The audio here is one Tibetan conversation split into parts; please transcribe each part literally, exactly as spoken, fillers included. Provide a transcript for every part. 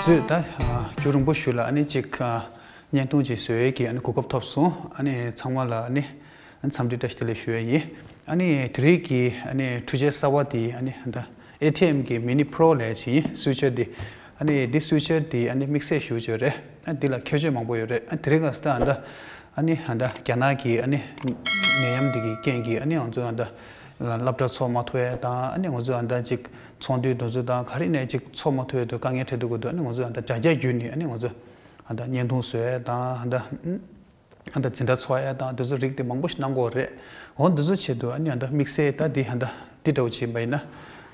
ཚོས་ད་རྒྱུན་རིང་པོ་ཞིག་ལ་ཨ་ནི་ཅིག་བརྙན་ཐུང་ཅིག་བཟོ་ཡས་ཀྱི་ཨ་ནི་གོ་སྐབས་ཐོབ་སོང་། ཨ་ནི་ཚང་མ་ལ་ཨ་ནི་འཚམས་འདྲི་བཀྲ་ཤིས་བདེ་ལེགས་ཞུ་ཡས་ཡིན། ཨ་ནི་དེ་རིང་གི་ཨ་ནི་འཕྲུལ་ཆས་གསར་པ་དེ་ཨ་ནི་ད་ཨེ་ཊི་ཨེམ་གི་མི་ནི་པྲོ་ལབ་ཡས་ཅིག་ཡིན། སུའི་ཆར་དེ། ཨ་ནི་འདི་སུའི་ཆར་དེ་ཨ་ནི་དམིགས་བསལ་ཞེ་པོ་ཅིག་རེད། ཨ་འདི་ལ་ཁྱད་ཆོས་མང་པོ་ཡོད་རེད། ཨ་དེ་རིང་ཁ་སང་ད་ཨ་ནི་ཨ་ནི་ད་རྒྱ་ནག་གི་ཨ་ནི་ནད་ཡམས་འདི་གི་རྐྱེན་གྱིས་ཨ་ནི་ང་ཚོ་ཨ་ད་སློབ་གྲྭ་ཚོགས་མ་ཐུབ་ཡས་དང་། ཨ་ནི་ང་ཚོ་ཨ་ད་ཅིག་ཚོགས་འདུ་དེ་ཚོ་དང་ག་རེ་ནས་ཅིག་ཚོགས་མ་ཐུབ་ཡས་དུ་དཀའ་ངལ་འཕྲད་དུས་སྐབས་དུ་ཨ་ནི་ང་ཚོ་ཨ་ད་དྲ་རྒྱ་བརྒྱུད་ནས་ཨ་ནི་ང་ཚོ་ཨ་ད་བརྙན་ཐུང་བཟོ་ཡས་དང་། ཨ་ད་ཨ་ད་འཛིན་གྲྭ་ཚོགས་ཡས་དང་དེ་ཚོ་རིགས་དེ་མང་པོ་ཞིག་གནང་གི་ཡོད་རེད། འོ་འདི་ཚོ་ཆེད་དུ་ཨ་ནི་ཨ་ད་དམིགས་བསལ་ད་འདི་ཨ་ད་འདི་འདྲ་བོ་བྱས་པ་ཡིན་ན།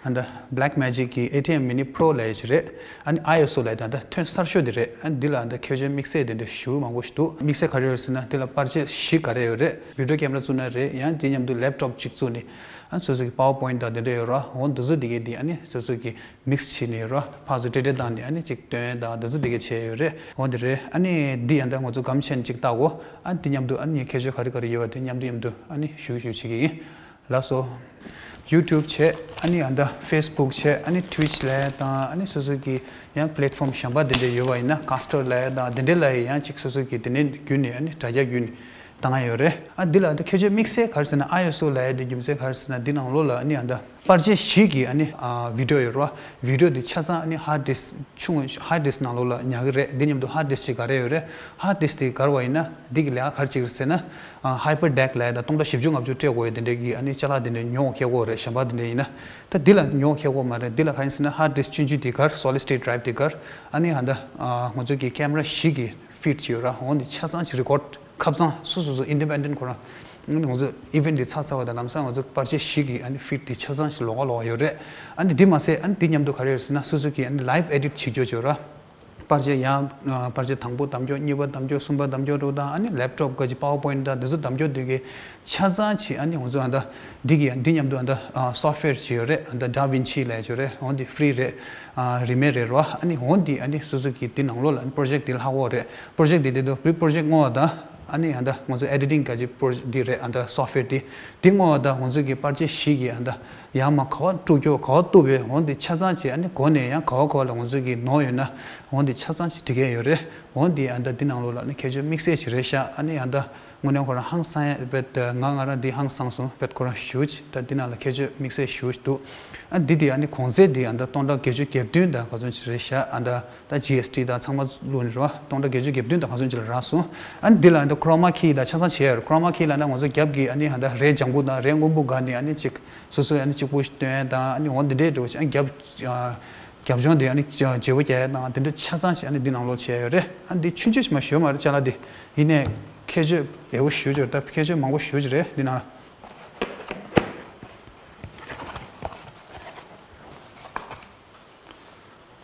ཨ་ད་Blackmagic གི་ཨེ་ཊི་ཨེམ་མི་ནི་པྲོ་ལབ་ཡས་ཅིག་རེད། ཨ་ནི་ཨའི་ཨེས་ཨོ་ལབ་ཡས་དེ་ཨ་ད་ཐོན་གསར་ཤོས་དེ་རེད། ཨ་ནི་འདི་ལ་ཨ་ད་ཁྱད་ཆོས་དམིགས་བསལ་དེ་འདྲ་ཞེ་པོ་མང་པོ་ཞིག་འདུག་དམིགས་བསལ་ག་རེ་རེད་ཟེར་ན་འདི་ལ་པར་ཆས་བཞི་ག་རེ་ཡོད་རེད། བི་ཌི་ཡོ་ཀེམ་ར་བཙུགས་ན་རེད། ཡང་དེ་མཉམ་དུ་ལེབ་ཊོབ་ཅིག་བཙུགས་ནས་ཨ་ནི་སོ་སོ་གི་པ་ཝར་པོ་ཡིན་ཊི་དང་དེ་འདྲ་ཡོད་རེད། འོ་འདི་ཚོ་དེ་གས་དེ་ཨ་ནི་སོ་སོ་གི་མིག་སི་བྱས་ནས་རོ། ཕར་ཚུར་འབྲེལ་འབྲེལ་བཏང་ནས་ཨ་ནི་ཅིག་སྟོན་ཡས་དང་དེ་ཚོ་དེ་གས་བྱས་ཡོད་རེད། འོ་དེ་རེད། ཨ་ནི་འདི་ཡང་ད་ང་ཚོ་སྒམ་ཆེན་ཅིག་བལྟ་གོ་ཨ་འདི་མཉམ་དུ་ཨ་ནི་ངས་ཁྱད་ཆོས་ག་རེ་ག་རེ་ཡོད་པ་དེ་མཉམ་དུ་མཉམ་དུ་ཨ་ནི་ཞུ་ཞུ་བྱེད་ཀྱི་ཡིན། ལགས་སོ། ཡུ་ཊུབ་བྱས། ཨ་ནི་ཡང་ད་ཕེ་སི་བུག་བྱས། ཨ་ནི་ཊུ་ཝིཆ་ལབ་ཡས་དང་། ཨ་ནི་སོ་སོ་གི་ཡང་པི་ལེཊ་ཕོམ་གཞན་པ་དེ་འདྲ་ཡོད་པ་ཡིན་ན་ཀ་སི་ཊར་ལབ་ཡས་དང་དེ་འདྲ་ལ་ཡང་ཅིག་སོ་སོ་གི་དེ་ནས་བརྒྱུད་ནས་ཨ་ནི་དྲ་རྒྱ་བརྒྱུད་ནས་བཏང་ཡ་ཡོད་རེད། ཨ་འདི་ལ་ད་ཁྱད་ཆོས་དམིགས་བསལ་ག་རེ་ཟེར་ན་ཨའི་ཨེས་ཨོ་ལབ་ཡས་དེ་རྒྱུ་མཚན་ག་རེ་ཟེར་ན་འདི་ནང་ལོགས་ལ་ཨ་ནི་ཡང་ད་པར་ཆས་བཞི་གི་ཨ་ནི་ཨ་བི་ཌི་ཡོ་ཡོད་རེད་བ། བི་ཌི་ཡོ་དེ་ཆ་ཚང་ཨ་ནི་ཧར་ཌིསི་ཆུང་ངུ་ཧར་ཌིསི་ནང་ལོགས་ལ་ཉར་གི་རེད། འདི་མཉམ་དུ་ཧར་ཌིསི་ཅིག་ག་རེ་ཡོད་རེད། ཧར་ཌིསི་དེ་ག་རེ་བ་ཡིན་ན་འདི་གི་ལས་ཀ་ག་རེ་བྱེད་ཀྱི་རེད་ཟེར་ན། ཨ་ཧའི་པར་ཌེག་ལབ་ཡས་དང་སྟོང་ཕྲག་བཞི་བཅུ་ལྔ་བཅུ་སྤྲད་དགོས་ཡས་དེ་འདྲའི་གི་ཨ་ནི་ཅ་ལག་དེ་འདྲ་ཉོ་འཁྱེར་དགོས་རེད། གཞན་པ་དེ་འདྲ་ཡིན་ན། ད་འདི་ལ་ཉོ་འཁྱེར་དགོས་མ་རེད། འདི་ལ་ག་ཡིན་ཟེར་ན་ཧར་ཌིསི་ཆུང་ཆུང་དེ་གར་སོ་ལིཌ་སི་ཊེཊ་ཌ་རའིབ་དེ་གར་ཨ་ནི་ཨ་ད་ཨ་ང་ཚོ་གི་ཀེམ་ར་བཞི་གི་ཕིཌ་བྱས་ཡོད་ར། འོ་འདི་ཆ་ཚང་ཅིག་རི་ཀོཌ་ཁ་ཚང་སོ་སོ་སོ་ཨིན་ཌི་པེན་ཌེན་ཊི་ཁོ་རང་ཨ་ནི་ང་ཚོ་ཨི་ཝེན་ཊི་འདི་ཚར་ཚར་བ་དང་ལམ་སང་ང་ཚོ་པར་ཆས་བཞི་གི་ཨ་ནི་ཕིཌ་དེ་ཆ་ཚང་ཅིག་ལོགས་ཀ་ལོགས་ཀ་ཡོད་རེད། ཨ་ནི་འདི་མ་ཟད་ཨ་ནི་འདི་མཉམ་དུ་ག་རེ་ཡོད་ཟེར་ན་སོ་སོ་གི་ཨ་ནི་ལའིབ་ཨེ་ཌིཊ་བྱེད་རྒྱུ་ཅིག་ཡོད་ར། པར་ཆས་ཡང་ཨ་པར་ཆས་དང་པོ་བདམས་རྒྱུ། གཉིས་པ་བདམས་རྒྱུ། གསུམ་པ་བདམས་རྒྱུ་འགྲོ་དང་། ཨ་ནི་ལེབ་ཊོབ་ག་ཅིག་པ་ཝར་པོ་ཡིན་ཊི་དང་འདི་ཚོ་བདམས་རྒྱུ་དེ་གའི་ཆ་ཚང་ཅིག་ཨ་ནི་ང་ཚོ་ཨ་ད་འདི་གི་འདི་མཉམ་དུ་ཨ་ད་ཨ་སོཕ་ཝེར་ཅིག་ཡོད་རེད། ཨ་ད་ཌ་ཝིན་ཆི་ལབ་ཡས་ཅིག་ཡོད་རེད། འོ་འདི་ཕི་རི་རེད། ཨ་རིན་མེད་རེད་རོ། ཨ་ནི་འོ་འདི་ཨ་ནི་སོ་སོ་གི་འདི་ནང་ལོགས་ལ་ཨ་ནི་པྲོ་ཇེག་འདི་ལྷག་གོ་རེད། པྲོ་ཇེག་འདི་དེ་དུ་པྲོ་ཇེག་བསྔོག་པ་དང་། ཨ་ནི་ཨ་ད་ང་ཚོ་ཨེ་ཌི་ཊིང་ག་ཅིག་པྲོ་འདི་རེད། ཨ་ད་སོཕ་ཝེར་འདི་འདི་བསྔོག་པ་དང་ང་ཚོ་གི་པར་ཆས་བཞི་གི་ཨ་ད་ཡར་མར་ག་པར་དཀྲུག་རྒྱུ། ག་པར་གཏུབ་པའི་འོ་འདི་ཆ་ཚང་ཅིག་ཨ་ནི་གོ་ནས་ཡང་ག་པར་ག་པར་ལ་ང་ཚོ་གི་ནོར་ཡོད་ན་འོ་འདི་ཆ་ཚང་ཅིག་འབྲི་གི་ཡོད་རེད། འོ་འདི་ཨ་ད་འདི་ནང་ལོགས་ལ་ཨ་ནི་ཁྱད་ཆོས་དམིགས་བསལ་ཅིག་རེད་ཤག་ཨ་ནི་ཨ་ད་དངོས་གནས་ཁོ་རང་ཧང་སང་ཡ་བེད། ང་ང་རང་འདི་ཧང་སངས་སོང་བེད། ཁོ་རང་ཞུ་ཅིག་ད་འདི་ནང་ལ་ཁྱད་ཆོས་དམིགས་བསལ་ཞེ་པོ་ཅིག་འདུག་ཨ་འདི་འདི་ཨ་ནི་གོང་ཚད་འདི་ཨ་ད་སྟོང་ཕྲག་བརྒྱད་ཅུ་གྱ་བདུན་དང་ག་ཚོད་ཅིག་རེད་ཤག་ཨ་ད་ད་ཇི་ཨེས་ཊི་དང་ཚང་མ་བླུགས་ནས་རེད་བ། སྟོང་ཕྲག་བརྒྱད་ཅུ་གྱ་བདུན་དང་ག་ཚོད་ཅིག་ལ་རག་སོང་། ཨ་ནི་འདི་ལ་ཨ་ད་ཁྲོ་མ་ཁི་དང་ཆ་ཚང་བྱས་ཡོད་རེད། ཁྲོ་མ་ཁི་ལབ་ན་ང་ཚོ་རྒྱབ་ཀྱི་ཨ་ནི་ཨ་ད་རས་ལྗང་གུ་དང་རས་སྔོན་པོ་དགར་ནས་ཨ་ནི་ཅིག་སོ་སོ་ཨ་ནི་གཅིག་པུ་ཞིག་སྟོན་དང་། ཨ་ནི་འོ་འདི་འདྲའི་འགྲོ་ཞིག་ཨ་ནི་རྒྱབ་ཨ་རྒྱབ་ལྗོངས་དེ་ཨ་ནི་བརྗེ་པོ་རྒྱག་ཡ་དང་དེ་འདྲ་ཆ་ཚང་ཞིག་ཨ་ནི་འདི་ནང་ལོགས་བྱས་ཡོད་རེད། ཨ་ནི་འདི་ཆུང་ཆུང་ཞིག་མ་ཞིག་ཡོད་མ་རེད་ཅ་ལག་འདི། ཡིན་ནའི་ཁྱད་ཆོས་ལེགས་པོ་ཞེ་པོ་ཅིག་རེད། ད་ཁྱད་ཆོས་མང་པོ་ཞེ་པོ་ཅིག་རེད་འདི་ནང་ལ།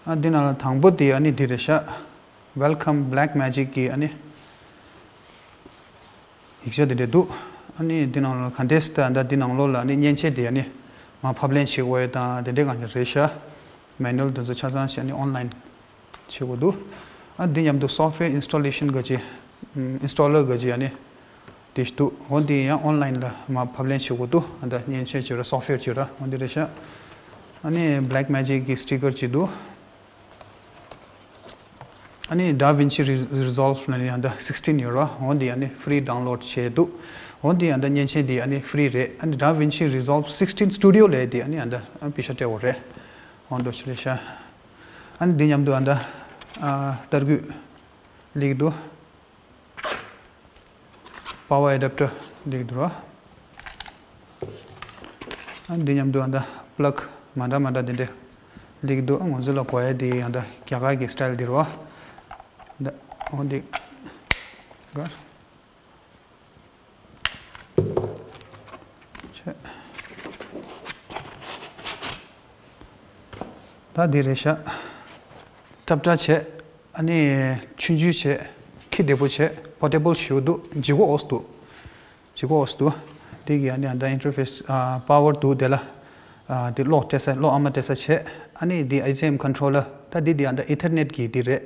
ཨ་འདི་ནང་ལ་དང་པོ་དེ་ཨ་ནི་འདི་རེད་ཤག Welcome Blackmagic གི་ཨ་ནི་ཡིག་ཆ་དེ་འདྲ་འདུག་ཨ་ནི་འདི་ནང་ལ་ག་འདྲས་ད་ད་འདི་ནང་ལོགས་ལ་ཨ་ནི་མཉེན་ཆས་དེ་ཨ་ནི་མར་ཕབ་ལེན་བྱེད་དགོས་ཡས་དང་དེ་འདྲས་གང་ཅི་རེད་ཤག་མེ་ནུ་ཨལ་དེ་ཚོ་ཆ་ཚང་ཞིག་ཨ་ནི་ཨོན་ལའིན་བྱེད་དགོས་འདུག་ཨ་འདི་མཉམ་དུ་སོཕ་ཝེར་ཨིན་སི་ཊོ་ལེ་ཤན་ག་ཅིག་ཨིན་སི་ཊོ་ལར་ག་ཅིག་ཨ་ནི་དེ་ཞིག་འདུག་འོ་འདི་ཡང་ཨོན་ལའིན་ལ་མར་ཕབ་ལེན་བྱེད་དགོས་འདུག་ཨ་ད་མཉེན་ཆས་བྱེད་ར་སོཕ་ཝེར་བྱེད་ར་འོ་འདི་རེད་ཤག་ཨ་ནི་Blackmagic གི་སི་ཊི་ཀར་ཅིག་འདུག་ཨ་ནི་ཌ་ཝིན་ཆི་རི་རི་སོལ་ཝི་ལབ་ནི་ཨ་ད་སིགས་ཊིན་ཡོད་ར། འོ་འདི་ཨ་ནི་ཕི་རི་ཌའུན་ལོཌ་བྱས་འདུག་འོ་འདི་ཨ་ད་མཉེན་ཆས་འདི་ཨ་ནི་ཕི་རི་རེད། ཨ་ནི་ཌ་ཝིན་ཆི་རི་སོལ་ཝི་སིགས་ཊིན་སི་ཊུ་ཌི་ཡོ་ལབ་འདི་ཨ་ནི་ཨ་ད་པེ་ཤ་སྤྲད་དགོས་རེད། འོ་འདི་འདྲ་ཞིག་རེད་ཤག་ཨ་ནི་འདི་མཉམ་དུ་ཨ་ད་ཨ་ཏར་སྐུད་སླེབས་འདུག་པ་ཝར་ཨེ་ཌབ་ཊར་སླེབས་འདུག་ར། ཨ་འདི་མཉམ་དུ་ཨ་ད་པི་ལག་མ་འདྲ་མ་འདྲ་འདི་འདྲ་སླེབས་འདུག་ཨ་ང་ཚོ་ལ་དགོས་ཡ་འདི་ཨ་ད་རྒྱ་གར་གྱི་སི་ཊལ་འདི་ར། ཨ་ད་འོ་འདི་གར། ད་འདི་རེད་ཤག་ཊབ་ཊབ་བྱས། ཨ་ནི་ཆུང་ཆུང་བྱས། འཁྱེར་བདེ་པོ་བྱས། པོར་ཊེ་བལ་ཞེ་པོ་འདུག་ལྗིད་ཁོག་འོ་ཙམ་འདུག་ལྗིད་ཁོག་འོ་ཙམ་འདུག་དེ་གི་ཨ་ནི་ཨ་ད་ཨིན་ཊར་ཕེ་སི་ཨ་པ་ཝར་འདུག་དེ་ལ་ཨ་དེ་གློག་སྤྲད་ས་གློག་ཨ་མ་སྤྲད་ས་བྱས། ཨ་ནི་དེ་ཨེཆ་ཌི་ཨེམ་ཁོན་ཊོ་ལར། ད་དེ་དེ་ཨ་ད་ཨི་ཐར་ནེཊ་གི་དེ་རེད།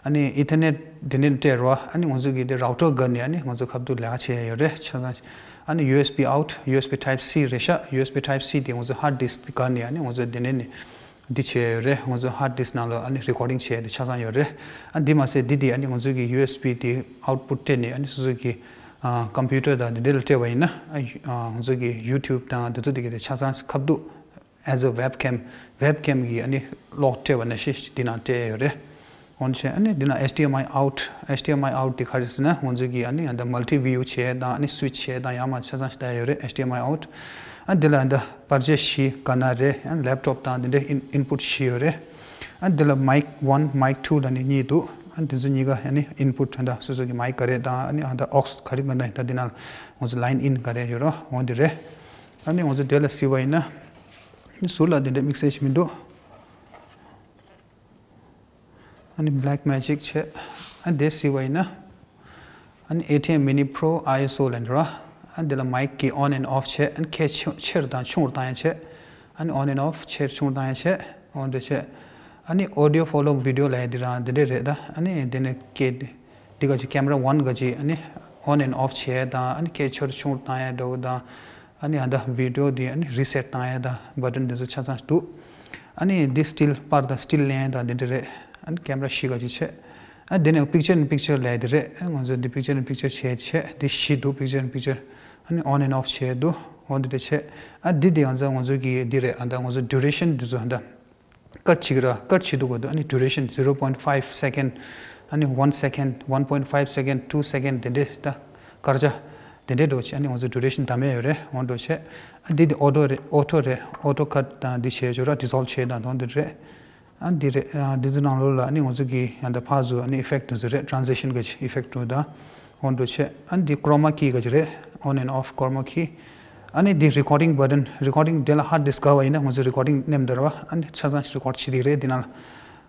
ཨ་ནི་ཨི་ཐར་ནེཊ་དེ་ནས་སྤྲད་རོགས། ཨ་ནི་ང་ཚོ་གི་དེ་རའུ་ཊར་སྒར་ནས་ཨ་ནི་ང་ཚོ་ཁ་ཐུག་ལས་ཀ་བྱེད་ཡ་ཡོད་རེད་ཆ་ཚང་། ཨ་ནི་ཡུ་ཨེས་བི་ཨའུཊ། ཡུ་ཨེས་བི་ཊའིབ་སི་རེད་ཤག་ཡུ་ཨེས་བི་ཊའིབ་སི་དེ་ང་ཚོ་ཧར་ཌིསི་སྒར་ནས་ཨ་ནི་ང་ཚོ་དེ་ནས་ནས་ འདི་བྱས་ཡོད་རེད། ང་ཚོ་hard disk་ནང་ལ་ཨ་ནི་recording་བྱས་ཏེ་ཆ་ཚང་ཡོད་རེད། ཨ་འདི་མ་ཟད་འདི་དེ་ཨ་ནི་ང་ཚོ་གི་ཡུ་ཨེས་བི་དེ་output་སྤྲད་ནས་ཨ་ནི་སོ་སོ་གི་ཨ་computer་དང་འདི་འདྲ་ལ་སྤྲད་པ་ཡིན་ན་ཨ་ང་ཚོ་གི་YouTube་དང་འདི་ཚོ་དེ་གི་དེ་ཆ་ཚང་ཁ་བསྡུ། As a webcam, webcam་གི་ཨ་ནི་གློག་སྤྲད་པ་ནང་བཞིན་འདི་ནང་སྤྲད་ཡོད་རེད། འོན་ཏེ་ཨ་ནི་འདི་ནང་H D M I out, H D M I out་དེ་ག་རེ་ཟེར་ན་ང་ཚོ་གི་ཨ་ནི་ཨ་ད་multi view་བྱས་དང་ཨ་ནི་switch་བྱས་དང་ཡང་མ་ཆ་ཚང་ཞིག་བསྡད་ཡོད་རེད། H D M I out། ཨ་འདི་ལ་ཨ་ད་པར་ཆས་བཞི་ག་ན་རེད། ཨ་laptop་དང་འདི་འདྲའི་in- input་བཞི་ཡོད་རེད། ཨ་འདི་ལ་mic one, mic two་ལ་ནི་གཉིས་འདུག་ཨ་འདི་ཚོ་གཉིས་ཀ་ཨ་ནི་input་ཨ་ད་སོ་སོ་གི་mic་ག་རེ་དང་ཨ་ནི་ཨ་ད་aux་ག་རེ་ག་ན་ད་འདི་ནང་ང་ཚོ་line in་ག་རེ་ཡོད་རོ་འོ་འདི་རེད། ཨ་ནི་ང་ཚོ་དེ་ལ་གཟིགས་པ་ཡིན་ན། ཟུར་ལ་དེ་འདྲའི་དམིགས་བསལ་ཞིག་མི་འདུག་ཨ་ནི་Blackmagic་བྱས། ཨ་དེ་གཟིགས་པ་ཡིན་ན། ཨ་ནི་ཨེ་ཊི་ཨེམ་Mini Pro I S O་ལ་འགྲོ། ཨ་དེ་ལ་མའིག་གི་on and off་བྱས། ཨ་ནི་ཁྱེད་ཆེ་ཆེར་དང་ཆུང་བར་བཏང་ཡ་བྱས། ཨ་ནི་on and off་ཆེར་ཆུང་བཏང་ཡ་བྱས། འོ་འདྲ་བྱས། ཨ་ནི་audio follow video་ལ་ཡ་དེ་རང་དེ་འདྲ་རེད་ད། ཨ་ནི་དེ་ནི་སྐད་འདི་ག་ཅིག་camera one་ག་ཅིག་ཨ་ནི་on and off་བྱས་དང་ཨ་ནི་སྐད་ཆེར་ཆུང་བཏང་ཡ་འདྲ་བོ་དང་། ཨ་ནི་ཨ་ད་video་འདི་ཨ་ནི་reset་བཏང་ཡ་དང་button་འདི་ཚོ་ཆ་ཚང་འདུག་ཨ་ནི་འདི་still་པར་དང་still་ལེན་ཡ་དང་འདི་འདྲ་རེད། ཨ་ནི་camera་བཞི་ག་ཅིག་བྱས། ཨ་འདི་ནས་picture in picture་ལས་འདི་རེད། ཨ་ང་ཚོ་འདི་picture in picture་བྱས་བྱས་འདི་བཞི་འདུག picture in picture་ཨ་ནི་on and off་བྱས་འདུག་འོ་འདི་འདྲ་བྱས། ཨ་འདི་འདི་ང་ཚོ་ང་ཚོ་གི་འདི་རེད། ཨ་ད་ང་ཚོ་duration་འདི་ཚོ་ཨ་ད། ཀཊ་བྱེད་ཀྱི་ར། ཀཊ་བྱེད་འདུག་གོ་འདུག་ཨ་ནི་duration zero point five second། ཨ་ནི་one second, one point five second, two second་དེ་འདྲས་ད། སྐར་ཆ་དེ་འདྲས་འགྲོ་ཆེ། ཨ་ནི་ང་ཚོ་duration་ད་མེད་ཡོད་རེད། འོང་འགྲོ་ཆེ། ཨ་འདི་འདི་auto་རེད། auto་རེད། auto cut་དང་འདི་བྱས་ཆོག་ར། dissolve་བྱས་དང་དོན་འདི་རེད། ཨ་འདི་རེད། ཨ་འདི་ཚོ་ནང་ལོགས་ལ་ཨ་ནི་ང་ཚོ་གི་ཡང་ད་ཕར་ཚུར་ཨ་ནི་effect་དེ་ཚོ་རེད། transition་གི་effect་དེ་ཚོ་དང་། འོང་འགྲོ་ཆེ། ཨ་འདི་chroma key་ག་ཅི་རེད། on and off chroma key། ཨ་ནི་འདི་recording button། recording་དེ་ལ་hard disk་ག་བ་ཡིན་ན་ང་ཚོ་recording་ནེམ་དར་བ་ཨ་ནི་ཆ་ཚང་record་བྱེད་དེ་རེད། འདི་ནང་ལ་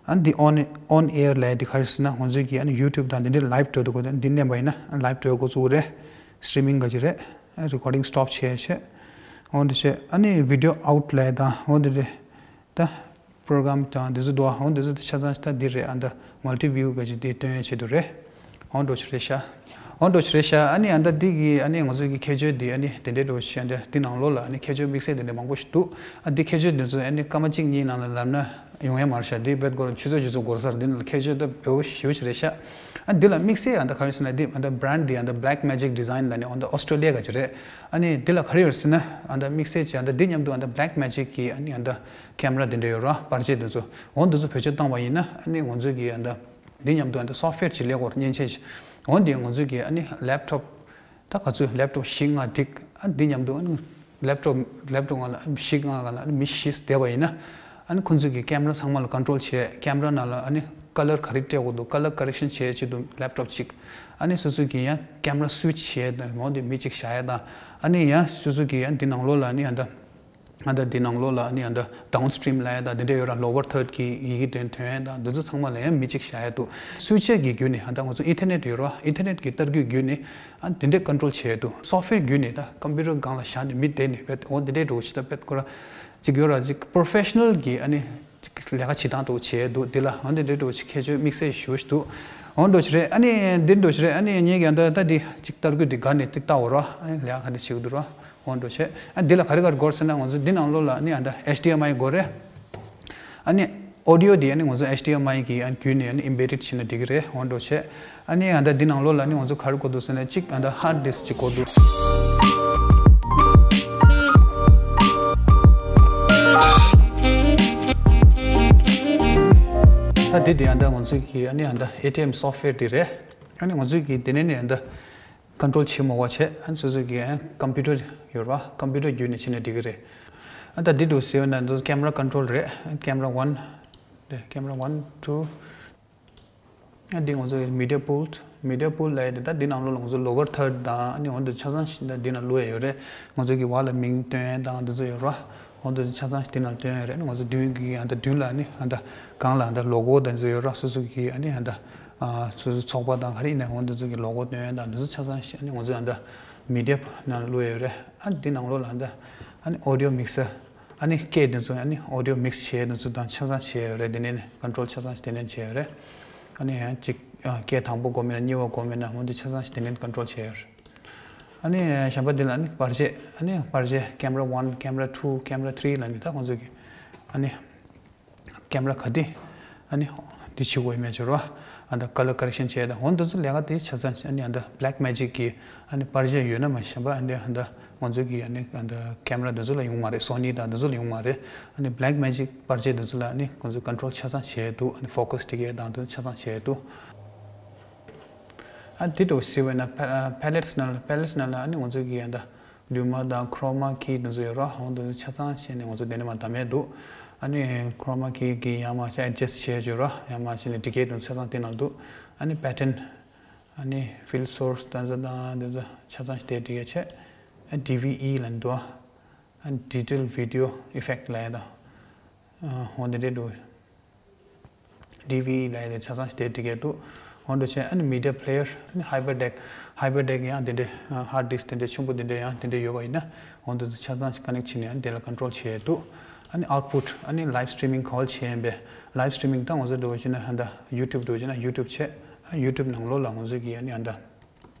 ཨ་འདི་on on air་ལ་འདི་ག་རེ་ཟེར་ན་ང་ཚོ་གི་ཨ་ནི་YouTube་དང་འདི་འདྲའི་live་སྤྲོད་དུ་གོ་འདི་ནེམ་པ་ཡིན་ན་live་སྤྲོད་འགོ་ཚུགས་རེད། streaming་ག་ཅི་རེད། recording stop་བྱས་བྱས། འོང་འདི་བྱས། ཨ་ནི་video out་ལ་དང་འོང་འདི་རེད། ད་program་དང་འདི་ཚོ་འདུག་ཨ། འོ་འདི་ཚོ་ཆ་ཚང་ཞིག་ད་འདི་རེད། ཨ་ད་multi view་ག་ཅིག་འདི་སྟོན་ཡ་ཆེད་དུ་རེད། འོ་འགྲོ་ཆེ་རེད་ཤག་འོ་འགྲོ་ཆེ་རེད་ཤག་ཨ་ནི་ཨ་ད་འདི་གི་ཨ་ནི་ང་ཚོ་གི་ཁྱད་ཆོས་འདི་ཨ་ནི་དེ་འདྲའི་འགྲོ་ཆེ། ཨ་ད་འདི་ནང་ལོགས་ལ་ཨ་ནི་ཁྱད་ཆོས་དམིགས་བསལ་དེ་འདྲ་མང་པོ་ཞིག་འདུག་ཨ་འདི་ཁྱད་ཆོས་འདི་ཚོ་ཨ་ནི་སྐར་མ་གཅིག་གཉིས་ནང་ལ་ལབ་ན་ཡོང་ཡ་མ་རེད་ཤག་འདི་བེད་སྐོར་ཆུ་ཚོད་ཆུ་ཚོད་འགོར་ས་རེད། འདི་ནང་ལ་ཁྱད་ཆོས་ད་བེའུ་ཞེ་པོ་ཅིག་རེད་ཤག་ཨ་འདི་ལ་དམིགས་བསལ་ཨ་ད་ག་རེ་ཟེར་ན་འདི་ཨ་ད་brand་འདི་ཨ་ད་Blackmagic Design་ལབ་ནས་ཨ་ད་ཨོ་སི་ཀྲོ་ལི་ཡ་ག་ཅིག་རེད། ཨ་ནི་འདི་ལ་ག་རེ་ཡོད་ཟེར་ན་ཨ་ད་དམིགས་བསལ་གྱི་ཨ་ད་འདི་མཉམ་དུ་ཨ་ད་Blackmagic་གི་ཨ་ནི་ཨ་ད་camera་འདི་འདྲ་ཡོད་ར། པར་ཆས་འདི་ཚོ་འོ་འདི་ཚོ་བེད་སྤྱོད་བཏང་བ་ཡིན་ན་ཨ་ནི་ང་ཚོ་གི་ཨ་ད་འདི་མཉམ་དུ་ཨ་ད་software་ཅིག་ལས་སྐོར་མཉེན་ཆས་ཤིག་འོ་འདི་ང་ཚོ་གི་ཨ་ནི་laptop་ད་ག་ཚོད་laptop་བཞི་ལྔ་སྒྲིག་ཨ་འདི་མཉམ་དུ་ཨ་ནི་laptop laptop་ལྔ་ལ་བཞི་ལྔ་ལ་ཨ་ནི་མི་བཞི་བསྡད་པ་ཡིན་ན་ཨ་ནི་ཁོང་ཚོ་གི་camera་ཚང་མ་ལ་control་བྱས། camera་ནང་ལ་ཨ་ནི་color་ག་རེ་སྤྲད་དགོས་འདུག color correction་བྱས་ཆེད་དུ་laptop་གཅིག་ཨ་ནི་སོ་སོ་གི་ཡང་camera switch་བྱས་དང་འོ་འདི་མི་གཅིག་བཞག་ཡ་དང་། ཨ་ནི་ཡང་སོ་སོ་གི་ཡང་འདི་ནང་ལོགས་ལ་ཨ་ནི་ཡང་ད་ཨ་ད་འདི་ནང་ལོགས་ལ་ཨ་ནི་ཡང་ད་downstream་ལབ་ཡ་དང་འདི་འདྲ་ཡོད་ར། lower third་གི་ཡི་གེ་དོན་ཐོན་ཡ་དང་འདི་ཚོ་ཚང་མ་ལ་ཡང་མི་གཅིག་བཞག་ཡ་འདུག switcher་གི་བརྒྱུད་ནས་ཨ་ད་ང་ཚོ་internet་ཡོད་ར། internet་གི་ལྟ་གྲུབ་བརྒྱུད་ནས་ཨ་འདི་འདྲའི་control་བྱས་འདུག software་བརྒྱུད་ནས་ད་computer་སྒང་ལ་བཞག་ནས་མི་བསྡད་ནས་བེད་འོ་འདི་འདྲའི་འགྲོ་ཅི་ད་བེད་ཁོ་ར་ཅིག་ཡོད་ར། ཅིག་professional་གི་ཨ་ནི་ཅིག་ལས་ཀ་བྱེད་སྟངས་འདྲ་བོ་བྱས་འདུག་འདི་ལ་ཨ་འདི་འདྲའི་འདྲ་བོ་ཅིག་ཁྱད་ཆོས་དམིགས་བསལ་ཞེ་པོ་ཅིག་འདུག་འོ་འདྲ་བོ་ཅིག་རེད། ཨ་ནི་འདི་འདྲ་བོ་ཅིག་རེད། ཨ་ནི་ངེད་ཀྱང་ད་ད་འདི་ཅིག་ལྟ་གྲུབ་འདི་དགའ་ནས་ཅིག་ལྟ་འོ་ར། ཨ་ནི་ལས་ཀ་ག་འདྲ་བྱེད་ཀྱི་འདུག་ར། འོ་འདྲ་བྱས། ཨ་འདི་ལ་ག་རེ་ག་རེ་དགོས་ཟེར་ན་ང་ཚོ་འདི་ནང་ལོགས་ལ་ཨ་ནི་ཨ་ད་H D M I་དགོས་རེད། ཨ་ནི་audio་འདི་ཨ་ནི་ང་ཚོ་H D M I་གི་ཨ་ནི་བརྒྱུད་ནས་ཨ་ནི་embedded་བྱས་ན་འགྲིག་གི་རེད། འོ་འདྲ་བྱས། ཨ་ནི་ཨ་ད་འདི་ནང་ལོགས་ལ་ཨ་ནི་ང་ཚོ་ག་རེ་དགོས་འདུག་ཟེར་ན་གཅིག་ཨ་ད་hard disk་གཅིག་དགོས་འདུག་ད་འདི་འདི་ཨ་ད་ང་ཚོ་གི་ཨ་ནི་ཨ་ད་ཨེ་ཊི་ཨེམ་software་འདི་རེད། ཨ་ནི་ང་ཚོ་གི་འདི་ནས་ནི་ཨ་ད་control་བྱེད་མ་དགོས་བྱས། ཨ་ནི་སོ་སོ་གི་ཨ་computer་ཡོད་ར། computer་བརྒྱུད་ནས་བྱས་ན་འགྲིག་གི་རེད། ཨ་ད་འདི་འདུག་ཟེར་ན་འདི་camera control་རེད། camera one་དེ་camera one two། ཨ་འདི་ང་ཚོ་གི་media pool། media pool་ལབ་ཡ་དེ་ད་འདི་ནང་ལོགས་ལ་ང་ཚོ་lower third་དང་ཨ་ནི་འོ་འདི་ཆ་ཚང་ཞིག་ད་འདི་ནང་བླུགས་ཡ་ཡོད་རེད། ང་ཚོ་གི་བར་ལ་མིང་སྟོན་ཡ་དང་འདི་ཚོ་ཡོད་ར། འོ་འདི་ཆ་ཚང་ཞིག་འདི་ནང་སྟོན་ཡ་རེད། ང་ཚོ་མདུན་གི་ཨ་ད་མདུན་ལ་ཨ་ནི་ཨ་ད་སྒང་ལ་ཨ་ད་logo་དང་འདི་ཚོ་ཡོད་ར། སོ་སོ་གི་ཨ་ནི་ཨ་ད་ཨ་སོ་སོ་ཚོགས་པ་དང་ག་རེ་ཡིན་ན་འོ་འདི་ཚོ་གི་logo་སྟོན་ཡ་དང་འདི་ཚོ་ཆ་ཚང་ཞིག་ཨ་ནི་ང་ཚོ་ཨ་ད་media་ནང་བླུགས་ཡ་ཡོད་རེད། ཨ་འདི་ནང་ལོགས་ལ་ཨ་ད་ཨ་ནི་audio mixer། ཨ་ནི་སྐད་དེ་ཚོ་ཨ་ནི་audio mix་བྱས་དེ་ཚོ་དང་ཆ་ཚང་བྱས་ཡོད་རེད། དེ་ནས་ནི་control་ཆ་ཚང་དེ་ནས་བྱས་ཡོད་རེད། ཨ་ནི་ཡང་གཅིག་ཨ་སྐད་དང་པོ་དགོས་མེད་ན་གཉིས་པ་དགོས་མེད་ན་འོ་འདི་ཆ་ཚང་དེ་ནས་control་བྱས་ཡོད་རེད། ཨ་ནི་གཞན་པ་འདི་ལ་ཨ་ནི་པར་ཆས། ཨ་ནི་པར་ཆས་camera one, camera two, camera three་ལ་ནི་ད་ཁོང་ཚོ་གི་ཨ་ནི་ ཀེམ་ར་ག་དེ་ཨ་ནི་འདི་བྱེད་དགོས་ཡོད་མེད་ཅོ་རོ། ཨ་ད་ཀ་ལར་ཀ་རེག་ཤན་བྱས་ད་འོ་འདི་ཚོ་ལས་ཀ་དེ་ཆ་ཚང་ཨ་ནི་ཨ་ད་Blackmagic གི་ཨ་ནི་པར་ཆས་ཡོད་ན་མ་གཞན་པ་ཨ་ནི་ཨ་ད་ང་ཚོ་གི་ཨ་ནི་ཨ་ད་ཀེམ་ར་འདི་ཚོ་ལ་ཡོང་མ་རེད། Sony དང་འདི་ཚོ་ལ་ཡོང་མ་རེད། ཨ་ནི་Blackmagic པར་ཆས་འདི་ཚོ་ལ་ཨ་ནི་ཁོང་ཚོས་ཀོན་ཊོལ་ཆ་ཚང་བྱས་འདུག་ཨ་ནི་ཕོ་ཀ་སི་དེ་གས་དང་འདི་ཚོ་ཆ་ཚང་བྱས་འདུག་ཨ་དེ་འདྲ་བོ་ཟེར་བས་ན་པེ་ལེ་ཊི་ནང་ལ་པེ་ལེ་ཊི་ནང་ལ་ཨ་ནི་ང་ཚོ་གི་ཨ་ད་ལུས་མ་དང་ཁྲོ་མ་ཀི་འདི་ཚོ་ཡོད་རོ། འོ་འདི་ཚོ་ཆ་ཚང་བྱས་ནས་ང་ཚོ་དེ་ནས་མ་བདམས་ཡས་འདུག་ཨ་ནི་ཁྲོ་མ་ཀི་གི་ཡང་མ་བྱས་ཨེ་ཌི་ཇ་སི་ཊི་བྱས་ཡོད་རོ། ཡང་མ་བྱས་ནས་ཌི་ཀེ་འདི་ཚོ་ཆ་ཚང་དེ་ནང་འདུག་ཨ་ནི་པེ་ཊན་ཨ་ནི་ཕིལ་སོར་སི་ད་ཚོ་དང་འདི་ཚོ་ཆ་ཚང་ཞིག་དེ་ཌི་ཀེ་བྱས། ཨ་ཌི་ཝི་ཨི་ལ་འདུག་ཨ་ནི་ཌི་ཇི་ཊལ་ཝི་ཌི་ཡོ་ཨི་ཕེག་ཊི་ལ་ཡ་ད་འོ་འདི་འདྲས་འདུག་ཌི་ཝི་ལ་ཡ་དེ་ཆ་ཚང་ཞིག་དེ་འགྲིག་གི་འདུག་འོ་འདྲ་བྱས་ཨ་ནི་མི་ཌི་ཡ་པེ་ལེ་ཡར་ཨ་ནི་ཧའི་པར་ཌེག་ཧའི་པར་ཌེག་ཡང་དེ་འདྲས་ཧར་ཌི་སི་ཀི་དེ་འདྲས་ཆེན་པོ་དེ་འདྲས་ཡང་དེ་འདྲས་ཡོད་པ་ཡིན་ན་འོ་འདི་ཚོ་ཆ་ཚང་ཞིག་ཀ་ནེག་བྱས་ནས་ཨ་ནི་དེ་ལ་ཀོན་ཊོལ་བྱས་འདུག་ཨ་ནི་ཨའུ་ཊི་པུཊ་ཨ་ནི་ལའིབ་སི་ཊི་རི་མིང་ག་བ་བྱས་ཡིན་པས། ལའིབ་སི་ཊི་རི་མིང་ད་ང་ཚོ་འགྲོ་བ་བྱས་ན་ཨ་ད་ཡུ་ཊུབ་འགྲོ་བ་བྱས་ན་ཡུ་ཊུབ་བྱས། ཨ་ཡུ་ཊུབ་ནང་ལོགས་ལ་ང་ཚོ་གི་ཨ་ནི་ཨ་ད་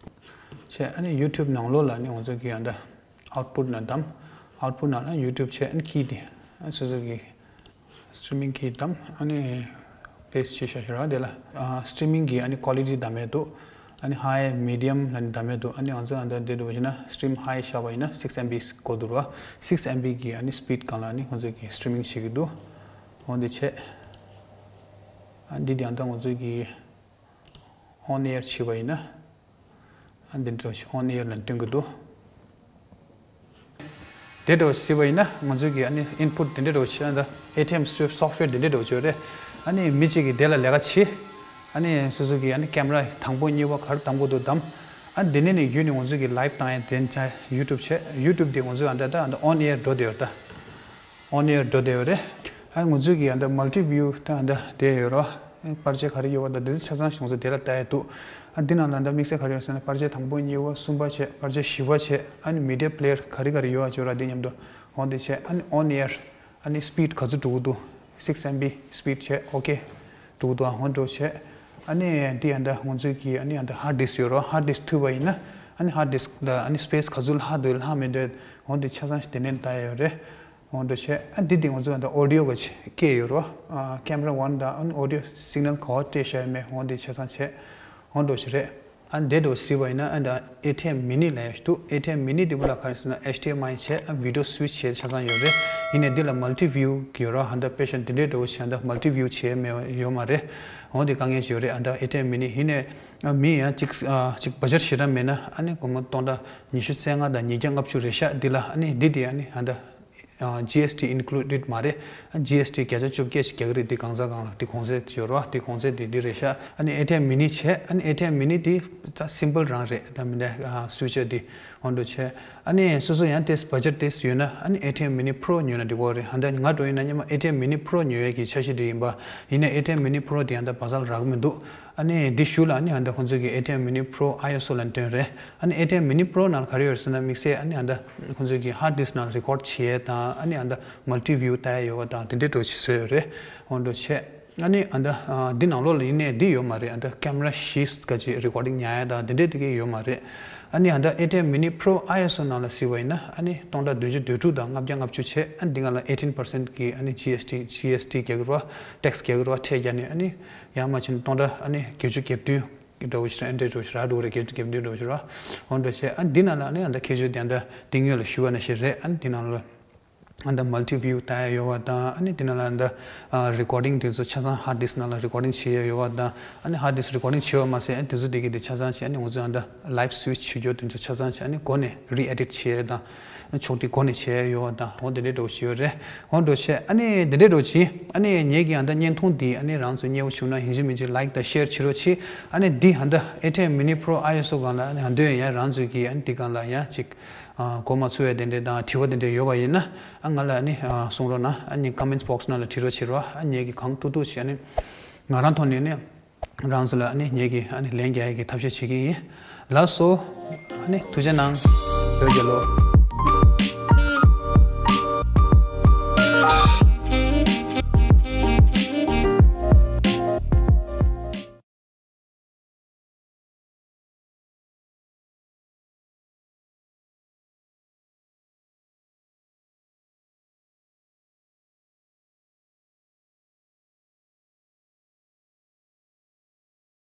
བྱས། ཨ་ནི་ཡུ་ཊུབ་ནང་ལོགས་ལ་ཨ་ནི་ང་ཚོ་གི་ཨ་ད་ཨའུ་ཊི་པུཊ་ནང་བདམས། ཨའུ་ཊི་པུཊ་ནང་ལ་ཡུ་ཊུབ་བྱས་ཨ་ནི་ཁྱེར་ཏེ་ཨ་སོ་སོ་གི་སི་ཊི་རི་མིང་གི་བདམས་ཨ་ནི་པེ་སི་ཊི་བྱས་ཤག་ཤག་ར། དེ་ལ་ཨ་སི་ཊི་རི་མིང་གི་ཨ་ནི་ཀོ་ལི་ཊི་བདམས་ཡས་འདུག་ཨ་ནི་ཧའི་མི་ཌི་ཡམ་ལ་ནི་བདམས་ཡས་འདུག་ཨ་ནི་ང་ཚོ་ཨ་ད་འདི་འགྲོ་བ་བྱས་ན་སི་ཊི་རིམ་ཧའི་བཞག་པ་ཡིན་ན་སིག་སི་ཨེམ་བི་དགོས་འདུག་ར། སིག་སི་ཨེམ་བི་གི་ཨ་ནི་སི་པིཌ་སྒང་ལ་ཨ་ནི་ང་ཚོ་གི་སི་ཊི་རི་མིང་བྱེད་ཀྱི་འདུག་འོ་འདི་བྱས། ཨ་འདི་དེ་ཨ་ད་ང་ཚོ་གི་ཨོན་ཨེར་བྱས་པ་ཡིན་ན། ཨ་འདི་འདྲ་ཞིག་ཨོན་ཨེར་ལ་སྟོན་གྱི་འདུག་དེ་འདྲ་ཞིག་བྱས་པ་ཡིན་ན་ང་ཚོ་གི་ཨ་ནི་ཨིན་པུཊ་དེ་འདྲ་ཞིག་ཨ་ད་ཨེ་ཊི་ཨེམ་སོཕ་ཝེར་དེ་འདྲ་ཞིག་ཡོད་རེད། ཨ་ནི་མི་གཅིག་གིས་དེ་ལ་ལས་ཀ་བྱེད། ཨ་ནི་སོ་སོ་གི་ཨ་ནི་ཀེམ་ར་དང་པོ་གཉིས་པ་ག་རེ་བདམས་དགོས་འདུག་བདམས། ཨ་འདི་ནས་ནི་བརྒྱུད་ནས་ང་ཚོ་གི་ལའིབ་བཏང་ཡས་དེ་ཡུ་ཊུབ་བྱས། ཡུ་ཊུབ་དེ་ང་ཚོ་ཨ་ད་ད་ཨ་ད་ཨོན་ཨེར་འགྲོ་བསྡད་ཡོད་ད། ཨོན་ཨེར་འགྲོ་བསྡད་ཡོད་རེད། ཨ་ང་ཚོ་གི་ཨ་ད་མལ་ཊི་བིའུ་ད་ཨ་ད་དེ་ཡོད་རོ། པར་ཆས་ག་རེ་ཡོད་པ་ད་དེ་ཚོ་ཆ་ཚང་ཞིག་ང་ཚོ་དེ་ལ་ལྟ་ཡས་འདུག་ཨ་འདི་ནང་ལ་ད་དམིགས་བསལ་ག་རེ་ཡོད་ཟེར་ན་པར་ཆས་དང་པོ་གཉིས་པ་གསུམ་པ་བྱས། པར་ཆས་བཞི་པ་བྱས། ཨ་ནི་མི་ཌི་ཡ་པེ་ལེ་ཡར་ག་རེ་ག་རེ་ཡོད་པ་ཅོ་ར་དེ་མཉམ་དུ་འོ་དེ་བྱས། ཨ་ནི་ཨོན་ཨེར་ཨ་ནི་སི་པིཌ་ག་ཚོད་འགྲོ་གི་འདུག་སིག་སི་ཨེམ་བི་སི་པིཌ་བྱས། ཨོ་ཀེ་འགྲོ་གི་འདུག་ཨ་འོ་འགྲོ་བྱས། ཨ་ནི་འདི་ཨ་ད་ང་ཚོ་གི་ཨ་ནི་ཨ་ད་ཧར་ཌི་སི་ཡོད་རོ། ཧར་ཌི་སི་མཐུད་པ་ཡིན་ན་ཨ་ནི་ཧར་ཌི་སི་ལ་ཨ་ནི་སི་པེ་སི་ག་ཚོད་ལྷག་འདུག་ལྷག་མི་འདུག་འོ་དེ་ཆ་ཚང་ཞིག་དེ་ནས་ལྟ་ཡས་ཡོད་རེད། འོ་འདྲ་བྱས། ཨ་འདི་འདི་ང་ཚོ་ཨ་ད་ཨོ་ཌི་ཡོ་ག་ཅིག་སྐད་ཡོད་རོ། ཨ་ཀེམ་ར་ཝན་དང་ཨ་ནི་ཨོ་ཌི་ཡོ་སིག་ནལ་ག་བ་སྤྲད་བཞག་ཡོད་མེད་འོ་འདི་ཆ་ཚང་བྱས། འོ་འདྲ་ཞིག་རེད། ཨ་འདི་འདྲ་ཟེར་བ་ཡིན་ན་ཨ་ད་ཨེ་ཊི་ཨེམ་མི་ནི་ལབ་ཡས་ཞིག་འདུག་ཨེ་ཊི་ཨེམ་མི་ནི་འདི་བོ་ལ་ག་རེ་ཟེར་ན་ཨེཆ་ཌི་ཨེམ་ཨའི་བྱས། ཨ་བི་ཌི་ཡོ་སུ་ཝི་ཆི་བྱས་ཆ་ཚང་ཡོད་རེད། ཡིན་ནའི་འདི་ལ་མལ་ཊི་བིའུ་ཡོད་རོ། ཨ་ད་དཔེ་བཞག་འདི་འདྲའི་འདྲ་བོ་ཞིག་ཨ་ད་མལ་ཊི་བིའུ་བྱས་མེད་ཡོད་མ་རེད། འོ་འདི་དཀའ་ངལ་ཞིག་ཡོད་རེད། ཨ་ད་ཨེ་ཊི་ཨེམ་མི་ནི་ཡིན་ནའི་ཨ་མི་ཡང་གཅིག་ཨ་གཅིག་བ་ཇེཊ་ཞེ་དྲག་མེད་ན་ཨ་ནི་སྒོར་མོ་སྟོང་ཕྲག་ཉི་ཤུ་རྩ་ལྔ་དང་ཉིས་བརྒྱ་ལྔ་བཅུ་རེད་ཤག་འདི་ལ་ཨ་ནི་འདི་དེ་ཨ་ནི་ཨ་ད་ཨ་ཇི་ཨེས་ཊི་ཨིན་ཀུ་ལུ་ཌེཌ་མ་རེད། ཨ་ཇི་ཨེས་ཊི་བརྒྱ་ཆ་བཅོ་བརྒྱད་ཞིག་རྒྱག་གི་རེད། འདི་གང་ཟག་གང་ལ་འདི་གོང་ཚད་ཡོད་རེད་བ། འདི་གོང་ཚད་འདི་འདི་རེད་ཤག་ཨ་ནི་ཨེ་ཊི་ཨེམ་མི་ནི་བྱས། ཨ་ནི་ཨེ་ཊི་ཨེམ་མི་ནི་འདི་ད་སིམ་པལ་རང་རེད། ད་མི་འདི་ཨ་སུ་ཝི་ཆར་འདི་འོ་འདྲ་བྱས། ཨ་ནི་སོ་སོ་ཡང་ཏེས་བ་ཇེཊ་ཏེས་ཡོད་ན་ཨ་ནི་ཨེ་ཊི་ཨེམ་མི་ནི་པྲོ་ཉོས་ན་འགྲིག་གི་རེད། ཨ་ད་ང་འདྲ་ཡིན་ན་སྔོན་མ་ཨེ་ཊི་ཨེམ་མི་ནི་པྲོ་ཉོ་ཡས་ཀྱི་འཆར་གཞི་འདི་ཡིན་པ། ཡིན་ན་ཨེ་ཊི་ཨེམ་མི་ནི་པྲོ་འདི་ཡང་ད་བ་ཟ་ལ་རག་གི་མི་འདུག་ཨ་ནི་འདི་གཞུག་ལ་ཨ་ནི་ཨ་ད་ཁོང་ཚོ་གི་ཨེ་ཊི་ཨེམ་མི་ནི་པྲོ་ཨའི་ཨེས་ཨོ་ལབ་ནས་བཏོན་རེད། ཨ་ནི་ཨེ་ཊི་ཨེམ་མི་ནི་པྲོ་ནང་ལ་ག་རེ་ཡོད་རེད་ཟེར་ན་དམིགས་བསལ་ཨ་ནི་ཨ་ད་ཁོང་ཚོ་གི་ཧར་ཌི་སི་ཀི་ནང་ལ་རི་ཀོཌ་བྱེད་ཡས་དང་ཨ་ནི་ཨ་ད་མལ་ཊི་བིའུ་ལྟ་ཡས་ཡོད་པ་དང་དེ་འདྲའི་འདྲ་བོ་ཞིག་བཟོས་ཡོད་རེད། འོ་འདྲ་བྱས། ཨ་ནི་ཨ་ད་ཨ་འདི་ནང་ལོགས་ལ་ཡིན་ནའི་འདི་ཡོད་མ་རེད། ཨ་ད་ཀེམ་ར་བཞི་ག་ཅིག་རི་ཀོཌ་ཌིང་ཉར་ཡས་དང་དེ་འདྲའི་དེ་གས་ཡོད་མ་རེད། ཨ་ནི་ཨ་ད་ཨེ་ཊི་ཨེམ་མི་ནི་པྲོ་ཨའི་ཨེས་ཨོ་ནང་ལ་གཟིགས་པ་ཡིན་ན་ཨ་ནི་སྟོང་ཕྲག་བདུན་ཅུ་དོན་དྲུག་དང་ལྔ་བརྒྱ་ལྔ་བཅུ་བྱས། ཨ་ནི་འདི་སྒང་ལ་ཨེ་ཊིན་པར་སེན་ཊི་གི་ཨ་ནི་ཇི་ཨེས་ཊི་ཇི་ཨེས་ཊི་རྒྱག་གི་རེད་བ། ཊེག་སི་རྒྱག་གི་རེད་བ། ཁྲལ་རྒྱག་ནས་ཨ་ནི་ཡང་མ་བྱས་ན་སྟོང་ཕྲག་ཨ་ནི་བརྒྱད་ཅུ་གྱ་བདུན་འདྲ་བོ་ཞིག་རེད། འདྲ་བོ་ཞིག་རག་འགྲོ་གི་རེད། བརྒྱད་ཅུ་གྱ་བདུན་འདྲ་བོ་ཞིག་རེད་བ། འོ་འདྲ་བྱས། ཨ་ནི་འདི་ནང་ལ་ཨ་ནི་ཨ་ད་ཁྱད་ཆོས་དེ་ཨ་ད་འདི་སྔོན་ལ་ཞུས་པ་ནང་བཞིན་རེད། ཨ་ནི་འདི་ནང་ལ་ཨ་ད་མལ་ཊི་བིའུ་ལྟ་ཡ་ཡོད་པ་དང་། ཨ་ནི་དེ་ནང་ལ་ཨ་ད་རི་ཀོཌ་ཌིང་དེ་ཚོ་ཆ་ཚང་ཧར་ཌི་སི་ཀི་ནང་ལ་རི་ཀོཌ་ཌིང་བྱེད་ཡ་ཡོད་པ་དང་། ཨ་ནི་ཧར་ཌི་སི་ཀི་རི་ཀོཌ་ཌིང་བྱེད་པ་མ་ཟད། ཨ་ནི་དེ་ཚོ་དེ་གི་དེ་ཆ་ཚང་བྱས། ཨ་ནི་ང་ཚོས་ཨ་ད་ལའིབ་སུ་ཝི་ཆི་བྱེད་རྒྱུ་དེ་ཚོ་ཆ་ཚང་བྱས། ཨ་ནི་འགོ་ནས་རི་ཨེ་ཌིཊ་བྱེད་ཡ་དང་། ཕྱོགས་སྒྲིག་འགོ་ནས་བྱེད་ཡ་ཡོད་པ་དང་། འོ་དེ་འདྲའི་འདྲ་བོ་ཞིག་ཡོད་རེད། འོ་འདྲ་བོ་བྱས། ཨ་ནི་དེ་འདྲའི་འདྲ་བོ་བྱས། ཨ་ནི་ངེད་ཀྱི་ཨ་ད་བརྙན་ཐུང་འདི་ཨ་ནི་རང་ཚོ་མཉེས་པོ་བྱུང་ན་ཡིན་གཅིག་མིན་གཅིག་ལའིཀ་དང་ཤེར་བྱེད་རོགས་བྱེད། ཨ་ནི་འདི་ཨ་ད་ཨེ་ཊི་ཨེམ་མི་ནི་པྲོ་ཨའི་ཨེས་ཨོ་སྒང་ལ་ཨ་ནི་ཨ་འདོད་ཡ་རང་ཚོས་ཀྱི་ཨ་ནི་འདི་སྒང་ལ་ཡ་ཅིག་ཨ་མགོ་མ་ཚོས་ཡ་དེ་འདྲས་དང་དྲི་བ་དེ་འདྲས་ཡོད་པ་ཡིན་ན། ཨ་ང་ལ་ཨ་ནི་ཨ་གསུང་རོགས་གནང་། ཨ་ནི་ཀོ་མེན་ཊི་བོག་སི་ནང་ལ་བྲིས་རོགས་བྱེད་རོགས། ཨ་ངེད་ཀྱིས་གང་ཐུབ་ཐུབ་ཞིག་ཨ་ནི་ང་རང་ཐོག་ནས་ནི་རང་ཚོ་ལ་ཨ་ནི་ངེད་ཀྱིས་ཨ་ནི་ལན་རྒྱག་ཡ་གི་ཐབས་ཤེས་བྱེད་ཀྱི་ཡིན། ལགས་སོ། ཨ་ནི་ཐུགས་རྗེ་གནང་། བོད་རྒྱལ་ལོ།